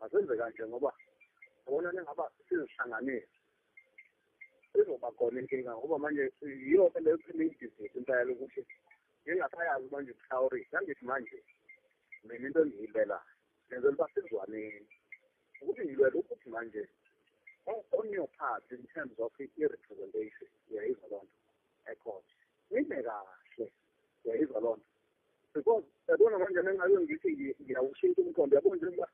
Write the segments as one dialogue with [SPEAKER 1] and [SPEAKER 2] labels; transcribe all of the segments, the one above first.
[SPEAKER 1] Asenze kanje ngoba yabona nengaba sizihlanganise izoba khona inkinga, ngoba manje yiyo leyo phela impela ukuthi ngingasayazi manje ukuhlawurisa. Angithi manje mina into engiyilwela ngenzela uba sizwaneni, ukuthi ngilwela ukuthi manje on your part in terms of i-representation, uyayizwa loo nto, e-court nime kahle, uyayizwa loo nto, because yabona manje mengabe ngithi ngiyawushintsha umqondo, yabona njengoba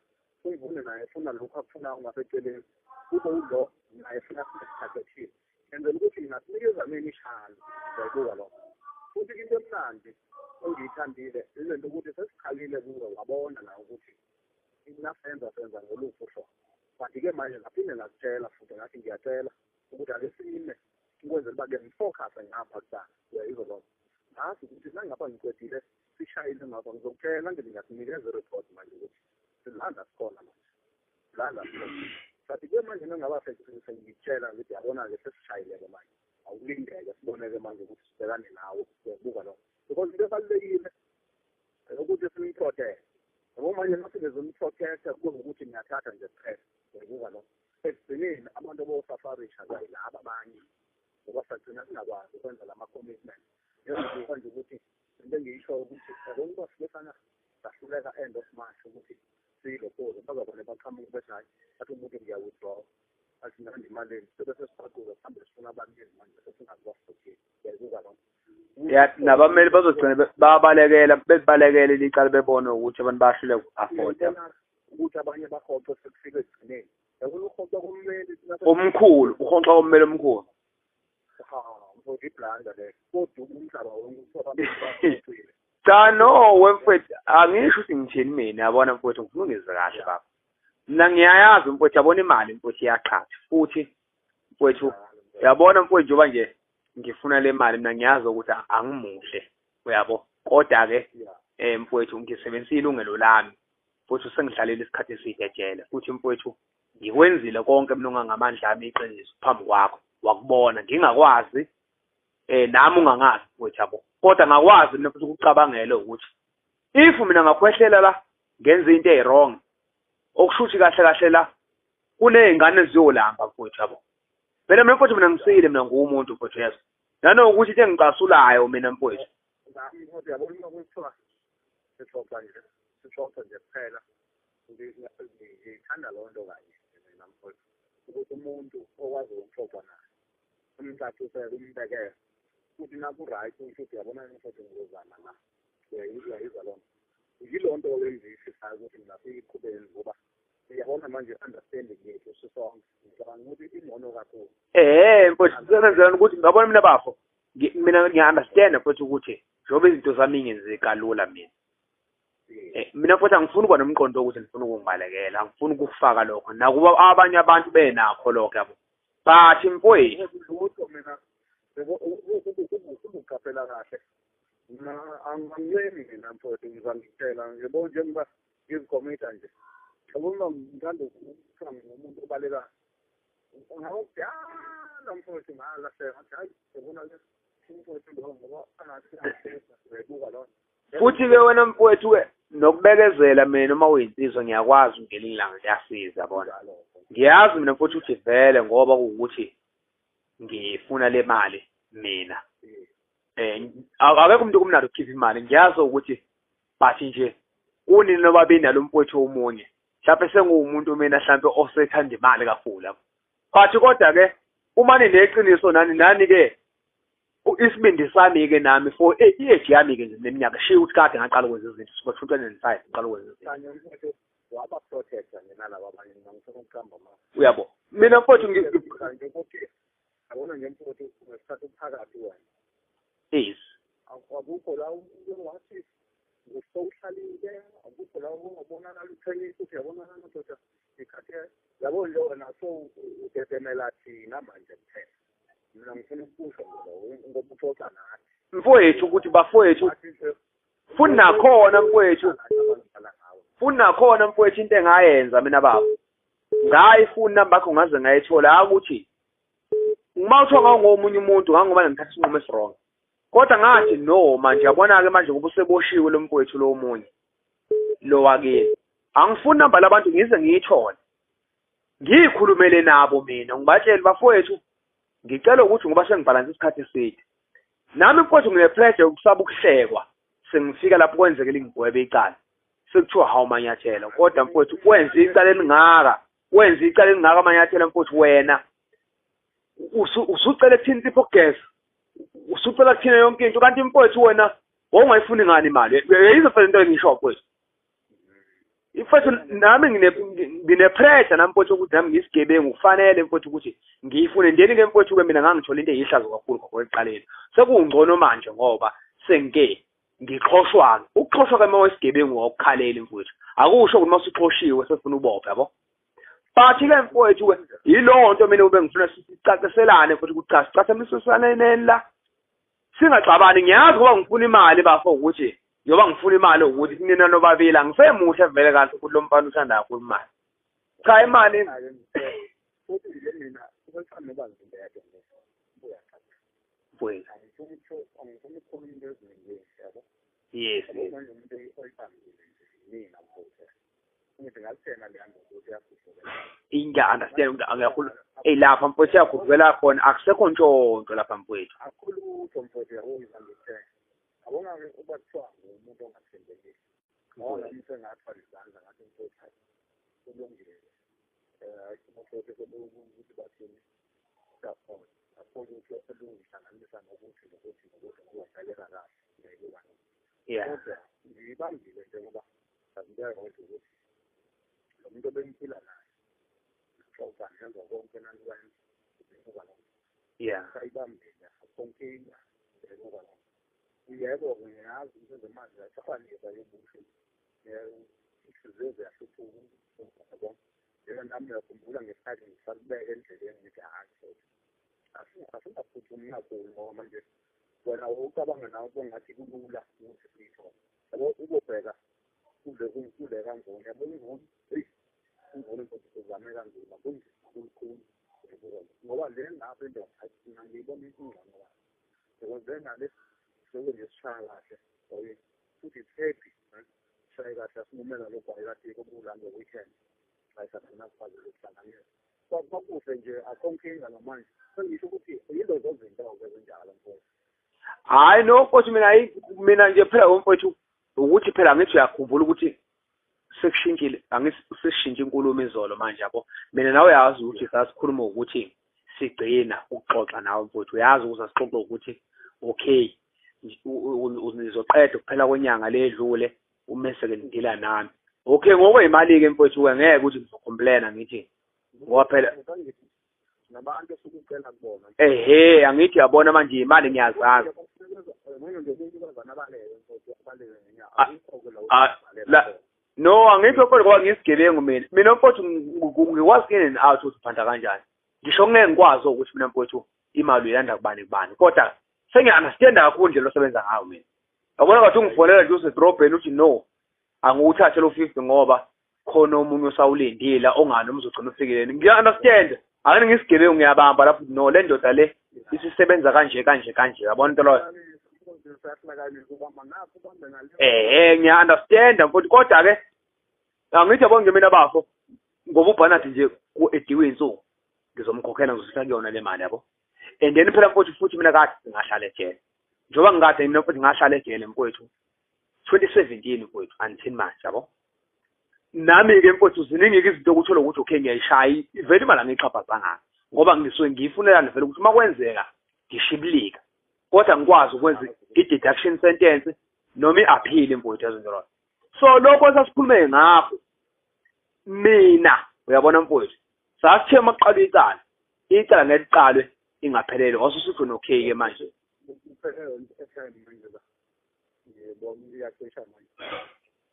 [SPEAKER 1] ungivune naye efuna lokhu akufunayo ngaseceleni, kube ulo naye efuna isikhathi ethile, ngenzela ukuthi ngingasinikeza mina ishalo, uyayibuka lokho. Futhi into emnandi engiyithandile ile nto ukuthi sesiqalile kuwe, wabona la ukuthi nasenza senza ngoluphi uhlobo, but-ke manje ngaphinde ngakutshela futhi ngathi ngiyacela ukuthi ake sime ukwenzela uba-ke ngi-focus-e ngapha kuqala, uyayizwa loo nto. Ngazi ukuthi nangapha ngiqedile sishayile ngapha, ngizokutshela ngithi ngiyasinikeza i-report manje ukuthi silanda sikhona manje, landa sikhona. But-ke manje nangaba sengikutshela ngithi yabona-ke sesishayile-ke manje, awulindeke sibone-ke manje ukuthi sibhekane nawe, uyabuka lokho, because into ebalulekile ukuthi siyi-protect, yabo. Manje masingezoni-protect-a kube ukuthi ngiyathatha nje kuphela, uyabuka lokho, ekugcineni abantu abo-suffer-isha laba abanye, ngoba sagcina singakwazi ukwenza lama-commitment. Njengoba nje ukuthi into engiyishoyo ukuthi yabona uba sifike sahluleka end of March ukuthi siyilokhoze, bazobona baqhamuka bethi hhayi, athi umuntu ngiya-withdraw, athi nandi imalini, sebe sesiqaquza sihambe sifuna abameli manje sesingazi. Uyayibuka loo nto.
[SPEAKER 2] Ya, nabameli bazogcina bayabalekela, bebalekele icala, bebone ukuthi abantu bayahluleka uku-afforda.
[SPEAKER 1] Ukuthi abanye bahoxe sekufika ekugcineni, yabona uhoxa kommeli.
[SPEAKER 2] Omkhulu, uhoxa kommeli omkhulu.
[SPEAKER 1] Ha, mfowethu, i-blunder leyo, kodwa umhlaba wonke kuthiwa abantu bahoxile.
[SPEAKER 2] Cha, no we mfowethu, angisho ukuthi ngithini mina, yabona mfowethu, ngifuna ungizwe kahle baba. Mina ngiyayazi mfowethu, yabona imali mfowethu iyaqhatha futhi mfowethu, yabona mfowethu, njengoba nje ngifuna le mali mina ngiyazi ukuthi angimuhle, uyabo, kodwa-ke mfowethu ngisebenzisa ilungelo lami futhi usengihlalele isikhathi eside ejele, futhi mfowethu ngikwenzile konke mina ongangamandla ami, iqiniso phambi kwakho wakubona ngingakwazi nami ungangazi mfowethu, yabo, kodwa ngakwazi mina futhi ukucabangela ukuthi if mina ngakhwehlela la ngenza into eyi-wrong, okusho ukuthi kahle kahle la kuney'ngane eziyolamba mfowethu, yabo. Phela mina mfowethu, mina ngisile, mina nguwumuntu mfowethu, yezo nanokuthi into engicasulayo mina mfowethu.
[SPEAKER 1] Mfowethu, yabona uma kuthiwa sixoxa nje, sixoxa nje kuphela, ngithanda leyo nto kanye mina mfowethu, ukuthi umuntu okwazi ukuxoxa naye umcacisele, umbekele futhi naku-right, usho ukuthi uyabona mfowethu ngizozama la, uyayizwa loo nto. Yiloo nto-ke engiyifisayo ukuthi mina siyiqhubeni, ngoba uyabona manje i-understanding yethu sisonke ngicabanga ukuthi ingcono kakhulu.
[SPEAKER 2] Mfowethu, kusebenzela ukuthi ngabona mina bafo, mina ngiya-understand mfowethu ukuthi njengoba izinto zami ngenzeki kalula mina. Mina futhi angifuni ukuba nomqondo wokuthi ngifuna ukungibalekela, angifuni ukufaka lokho nakuba abanye abantu benakho lokho, yabo, but mfowethu
[SPEAKER 1] Lutho mina, ubuqaphela kahle mina angincemi mina mfowethu, ngizangitshela ngiyabona njengoba ngizi-commit-a nje, yabona ngithanda ukuthiwa ngumuntu obalekayo ngawukudala mfowethu, ngalahleka ngathi hayi, yabona ke umfowethu lo ngoba angathi uyayibuka loo nto.
[SPEAKER 2] Futhi-ke wena mfowethu-ke nokubekezela, mina uma uyinsizwa ngiyakwazi ngelinye ilanga kuyasiza, yabona. Ngiyazi mina mfowethu ukuthi vele ngoba kuwukuthi ngifuna le mali mina, akekho umuntu okumnandi ukukhipha imali, ngiyazi ukuthi, but nje kunini nobabili nalo mfowethu omunye mhlawumbe senguwumuntu mina mhlawumbe osethanda imali kakhulu yabo, but kodwa-ke uma nineqiniso nani nani-ke isibindi sami-ke nami for i-age yami-ke nje neminyaka shiya ukuthi kade ngaqala ukwenza izinto suka 2005 ngiqala ukwenza izinto.
[SPEAKER 1] Kanye mfowethu waba-protect-a nje nalaba abanye, mina ngifuna ukuqamba amanga.
[SPEAKER 2] Uyabo mina mfowethu
[SPEAKER 1] nje ukuthi yabona nje mfowethu ngesikhathi uphakathi wena akukho la wathi usowuhlalile, akukho la ungabonakala uthenisa ukuthi uyabonakala madoda ngikhathi, yabo nje wena so utetemela thina manje kuphela. Mina ngifuna ukusho nje ngoba uxoxa nathi
[SPEAKER 2] mfowethu ukuthi bafowethu, futhi nakhona mfowethu, futhi nakhona mfowethu into engayenza mina baba, ngayifuna inamba yakho ngaze ngayithola, ukuthi uma uthiwa ngangomunye umuntu ngangoba ngithatha isinqumo esi-wrong, kodwa ngathi no manje yabona-ke manje ngoba useboshiwe lo mfowethu lo omunye lo wakini. Angifuni namba labantu ngize ngiyithole. Ngiyikhulumele nabo mina ngibatshele bafowethu ngicela ukuthi ngoba sengibhalansa isikhathi eside. Nami mfowethu ngine-pressure yokusaba ukuhlekwa sengifika lapho kwenzekile ngigwebe icala. Sekuthiwa hawu Manyathela kodwa mfowethu wenze icala elingaka, wenze icala elingaka Manyathela mfowethu wena. Usucela kuthina insipho okugeza, usucela kuthina yonke into kanti mfowethu wena wawungayifuni ngani imali. Yizo phela into engisho mfowethu. Mfowethu nami ngine-pressure nami mfowethu ukuthi nami ngisigebengu kufanele mfowethu ukuthi ngiyifune. Ndeni-ke mfowethu-ke mina ngangithola into eyihlazo kakhulu ngokwekuqaleni. Sekungcono manje ngoba sengike ngixoshwa-ke. Ukuxoshwa-ke uma wesigebengu awukukhaleli mfowethu. Akusho ukuthi uma usuxoshiwe sefuna ubophe yabo. But-ke mfowethu-ke yilowo nto mina ube ngifuna sicaciselane mfowethu ukuthi cha sicathamisaneni la. Singaxabani ngiyazi ngoba ngifuna imali bafo ukuthi njengoba ngifuna imali ukuthi nina nobabili angisemuhle vele kahle ukuthi lo mfana uthanda kakhulu imali. Cha imali
[SPEAKER 1] futhi nje mina ubethanda noba ngibeke nje.
[SPEAKER 2] Mfowethu.
[SPEAKER 1] Angifuni ukukhuluma into eziningi yabo.
[SPEAKER 2] Yes.
[SPEAKER 1] Manje umuntu oyibambile nje mina mfowethu. Ngithi ngathena le nto ukuthi yakhuphuka.
[SPEAKER 2] Ngiya-understand ngiyakhuluma. Ey lapha mfowethu yakhuphukela khona akusekho ntshontsho lapha mfowethu.
[SPEAKER 1] Akhulutho mfowethu yabo ngithe. Yabona uba kuthiwa ngumuntu ongathembekile. Ngoba umuntu engathwala izandla ngathi mfowethu kulungile. Mfowethu ukuthi bathini. Siyabona. Akhona ukuthi elungihlanganisa nokuthi nokuthi nokuthi ngoba kahle. Ngiyayibona.
[SPEAKER 2] Yeah.
[SPEAKER 1] Kodwa ngiyibambile nje ngoba ngiyakwazi ukuthi lo muntu obengiphila naye xoxa ngenza konke nanti ngoba
[SPEAKER 2] Yeah.
[SPEAKER 1] sayibambile akukho nkinga ngoba yebo ngiyazi into zemali zachafanisa yobusho inhliziyo ziyahluphuka yabo. Njengoba nami ngiyakhumbula ngesikhathi ngisakubeka endleleni ngithi hhayi asingaphuthumi kakhulu ngoba manje wena ucabanga nawe kungathi kulula ukuthi siyithole yabo. Ubobheka kule kule kangcono yabo imvuno eyi imvuno mfowethu uzame kanzima kunzima kulukhulu ngoba le ngapha indoda mina ngiyibona ingcono kahle because le ngale soke nje sishaya kahle futhi it's happy sishaye kahle asinqumela lo bhayi kade kobulanda weekend ayisagcina sikwazi ukuhlanganisa kwakuhle nje akho nkinga namanje sengisho ukuthi yilezo zinto-ke ezinjalo mfowethu.
[SPEAKER 2] Hhayi no mfowethu mina mina nje phela mfowethu ukuthi phela angithi uyakhumbula ukuthi sekushintshile angithi sesishintshe inkulumo izolo manje yabo. Mina nawe uyazi ukuthi sasikhuluma ukuthi sigcina ukuxoxa nawe mfowethu uyazi ukuthi asixoxe ukuthi okay nizoqeda kuphela kwenyanga le edlule umese-ke nidila nami. Okay ngokweyimali-ke mfowethu-ke ngeke ukuthi ngizocomplaina ngithi ngoba phela
[SPEAKER 1] nabantu esukucela kubona.
[SPEAKER 2] Ehhe angithi uyabona manje imali ngiyazazi. No angithi mfowethu ngoba ngiyisigebengu mina. Mina mfowethu ngikwazi in and out ukuthi uphanda kanjani. Ngisho ngeke ngikwazi ukuthi mina mfowethu imali uyilanda kubani kubani kodwa sengiya-understanda kakhulu indlela osebenza ngayo mina. Yabona ngathi ungifonela nje usedrobheni uthi no angiwuthathe lo 50 ngoba khona omunye osawulindile ongani noma uzogcina ufikile. Ngiya-understand. Akani ngisigebengu ngiyabamba lapho no le ndoda le isisebenza kanje kanje kanje yabona into loyo. Ngiya-understand mfowethu kodwa ke angithi yabona nje mina bafo ngoba uBernard nje ku-ediwe insuku ngizomkhokhela ngizosifaka kuyona le mali yabo. And then phela mfowethu futhi mina kade ngahlala ejele. Njengoba ngikade mina mfowethu ngahlala ejele mfowethu 2017 mfowethu until manje yabo. Nami-ke mfowethu ziningi-ke izinto okuthola ukuthi okay ngiyayishaya vele imali angiyixhaphazanga ngoba ngisuke ngiyifunelana vele ukuthi uma kwenzeka ngishibilika kodwa ngikwazi ukwenza i-deduction sentence noma i-appeal mfowethu yazo. So lokho esasikhulume ngakho mina uyabona mfowethu sasithe uma kuqalwa icala icala ngeke liqalwe ingaphelele wasusuthi okay-ke manje.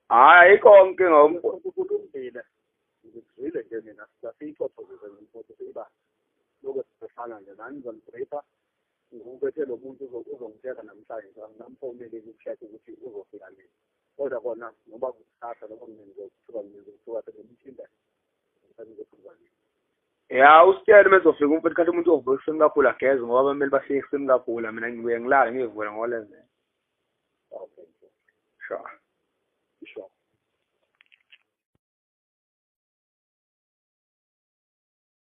[SPEAKER 2] Hhayi ayikho inkinga
[SPEAKER 1] kulungile ngizwile nje mina sasiyixoxo nje mfowethu lokho sifana nje nami ngizombrifa ngikubethe lo muntu uzongitshela namhlanje ngamfonele ukucheck ukuthi uzofika nini kodwa kona ngoba kusasa noma ngizothuka sengimthinta ngizothuka nini.
[SPEAKER 2] Ya usitshele uma ezofika umfowethu khathi umuntu ovuka ekuseni kakhulu ageze ngoba bamele bafike ekuseni kakhulu mina ngibuye ngilale ngiyivule ngo-11.
[SPEAKER 1] Okay.
[SPEAKER 2] Sure.